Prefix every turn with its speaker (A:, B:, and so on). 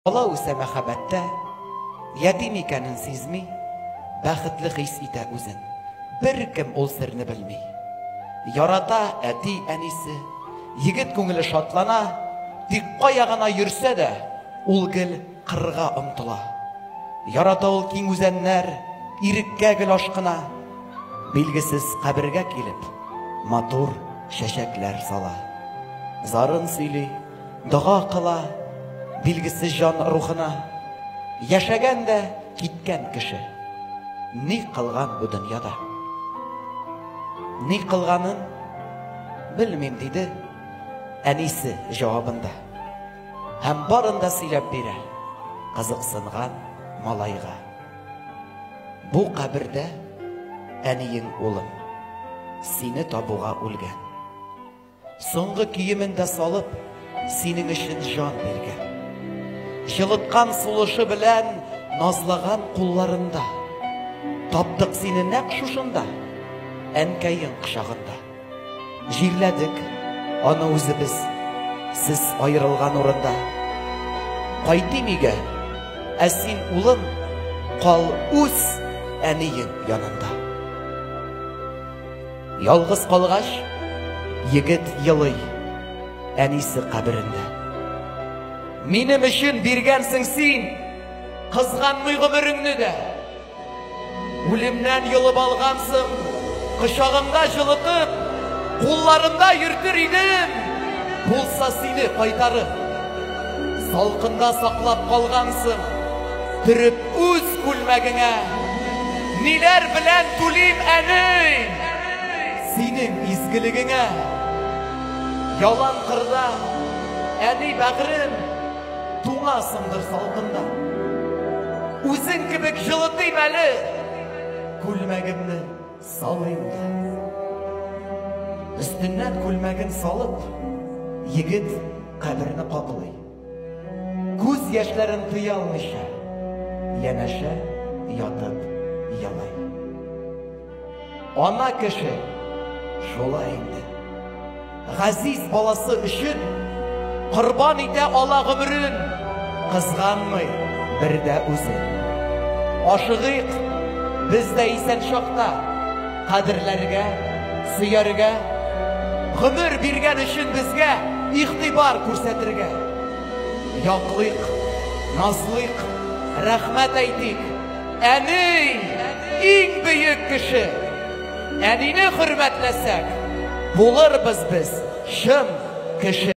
A: Бала үсә мәхәббәттә, ятим икәнен сизми, бәхетле хис итә үзен. Беркем ул серне белми. Ярата әти-әнисе, егет күңеле шатлана, тик кая гына йөрсә дә, ул гел кырга омтыла. Ярата ул киң үзәннәр, иреккә гел ашкына. Билгесез кабергә килеп, матур чәчәкләр сала. Зарын сөйли, дога кыла, билгесез җан рухына. Яшәгән дә киткән кеше. Ни кылган бу дөньяда? Ни кылганын белмим, диде әнисе җавабында. Һәм барын да сөйләп бирә кызыксынган малайга. Бу кабердә әниең улым сине табуга үлгән. Соңгы киемен дә салып, синең өчен җан биргән. Җылыткан сулышы белән назлаган кулларында. Таптык сине нәкъ шушында, әнкәең кочагында. Җирләдек аны үзебез, сез аерылган урында. Кайтыйм өйгә, ә син, улым, кал үз әниең янында. Ялгыз калгач, егет елый әнисе каберендә. Минем өчен биргәнсең син, кызганмый гомереңне дә. Үлемнән йолып алгансың, кочагыңда җылытып, кулларымда йөртер идем, булса сине кайтарып. Салкында саклап калгансың, төреп үз күлмәгеңә. Ниләр белән түлим, әни, синең изгелегеңә? Ялан кырда, әни бәгърем, туңасыңдыр салкында. Үзең кебек җылытыйм әле, күлмәгемне салыйм да. Өстеннән күлмәген салып, егет каберне каплый. Күз яшьләрен тыя алмыйча, янәшә ятып елый. Ана кеше шулай инде. Газиз баласы өчен корбан итә ала гомерен, кызганмый бер дә үзен. Ашыгыйк, без дә исән чакта кадерләргә, сөяргә, гомер биргән өчен безгә игътибар күрсәтергә. Яклыйк, назлыйк, рәхмәт әйтик. Әни, иң бөек кеше. Әнине хөрмәтләсәк, булырбыз без чын кеше.